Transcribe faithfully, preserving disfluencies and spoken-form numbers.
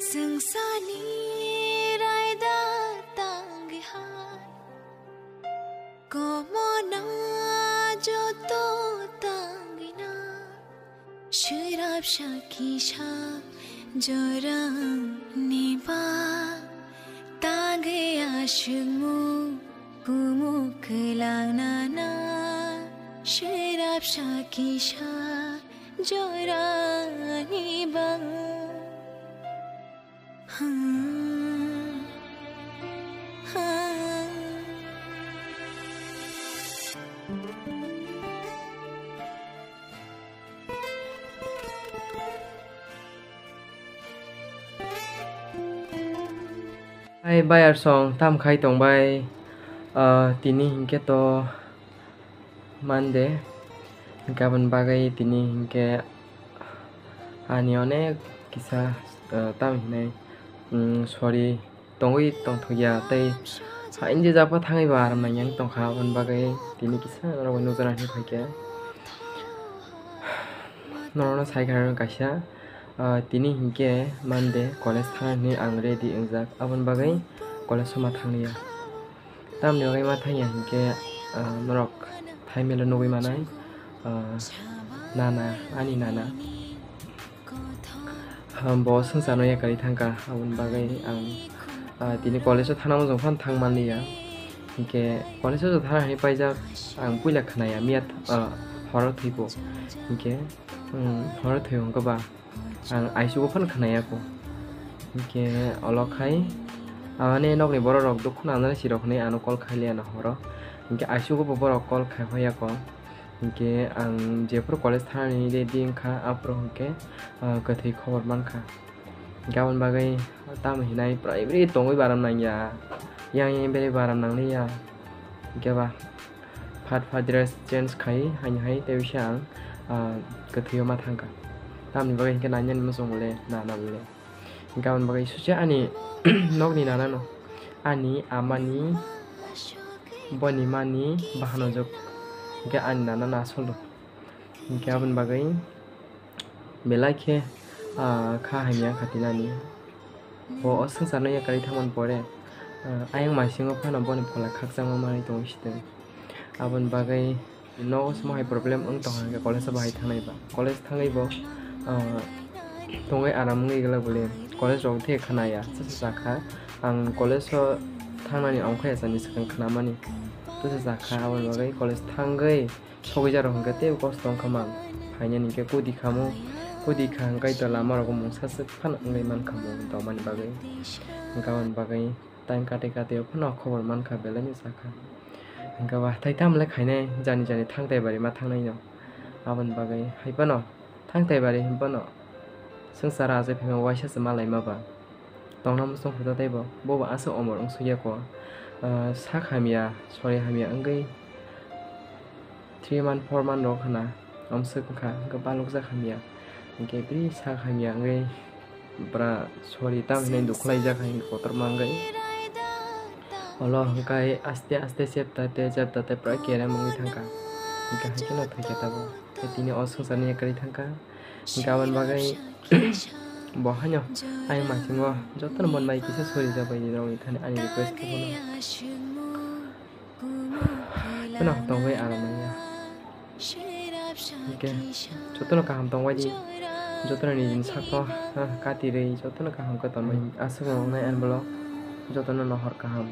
Sungsani raida tangwi hai, komona joto tangwi na, swrapsa kisa jorani ba tangwi aswkmung kumu kwlangna na, swrapsa kisa jorani ba. Hai bayar song tam khai tong bai. Ah, tini hinkhe to Monday, hinkhe aboni bagwi tini hinkhe ani onek kisa, ah, tam hinai, mm, sorry tongwi tongthokya tei ha inje japa thangwi ba aram nangya wng tongkha, aboni bagwi tini kisa norok bai nukjana hinwi phaikha. Norokno saikha kaisa, ah, tini hinkhe Monday college thana hinwi ang ready wngjak, aboni bagwi college o ma thangliya. Tamni bagwi ma thangya hinkhe, ah, norok thaimelo nugwi manai, ah, nana, ani nana. Ah, bo swngcharno yakarwi thangkha, aboni bagwi ang, ah, tini college o thana mojong phano thang manliya. Hinkhe college o thana hinwi paijak, ang puila khnaya miya, ah, horo thwibo. Hinkhe, um, horo thwi hwnkhe ba. Ang aisugo phano khnaya kho. Hinkhe olo khai, ah, ani nokni borok rok dukhu nangnai si rok hinwi ano call khai liya na horo. Hinkhe aisugo bo borok call khai hoya kho. Hinkhe ang jephuru college thanani ready wngkha, aphuru hinkhe, ah, kwthwi khobor mankha. Hinkhe aboni bagwi tamo hinai prai bri tongwi baram nangya, yang yang beri baram nangliya. Hinkhe ba. Phat phat dress change khai, haini hai tei bisa ang, ah, kwthwio ma thangkha. Tamni bagwi hinkhe nanyani muchungo le, nana bo le. Hinkhe aboni bagwi susa ani nokni nanano, ani amani, boni mani bahanojak. Hinkhe ani nanano asolo. Hinkhe aboni bagwi belai khe, ah, kha hamya kha tinani. Bo o swngcharno yakarwi thangmani pore, ah, ayang maisingo phano boni phola khakchangma manwi tongwi sitwng. Aboni bagwi nogo se mohai problem wng tongkha hinkhe college o bahai thangnai ba. College thangwi bo, ah, tongwi aram wngwi glak bole. College rok thai khnaya, chasa sakha. Ang college o thangnani ongkha ya sani swkang khnamani. Chasa sakha aboni bagwi college thangwi Sogwi jaro hwnkhe teibo kosto wngkha mang. Phainani hinkhe kudi khamu, kudi kha hwnkhe to lama rogo mungsa swk phano wngwi mankha mung tongmani bagwi. Hwnkhe aboni bagwi time kate kate o phano khobor mankha belai no sakha. Hwnkhe ba hathai tamo le khainai jani jani thang tai bari ma thangnai no. Aboni bagwi hai phano. Thang tai bari hinphano swngchar achai phaima waisa se malaima ba. Tongna muchung kho tei bo, bo bo aswk omor wng sukya kho. Ah, sak hamya, sori hamya wngwi three month, four month rok khna omswk wngkha, hwnkhe balokjak hamya. Hinkhe bini sak hamya wngwi bwra sori tamo hinwi dukhlaijak hai kotorma wngwi. Olo hwnkhe aste aste chepta te chepta te pura kerem wngwi thangkha. Hinkhe hai kheno thwikha tabuk. Tei tini o swngcharni yakarwi thangkha. Hinkhe aboni bagwi bo haino ayang maisingo jotono bon bai kisa sori jak bai rok ni thani ani request khe bono. Phano tongwi aram nangya. Hinkhe jotono kaham tongbai di. Jotono nini sakno, ah, kati rwi jotono kaham khe tonwi aswk wngnai ani bolo jotono nohor kaham.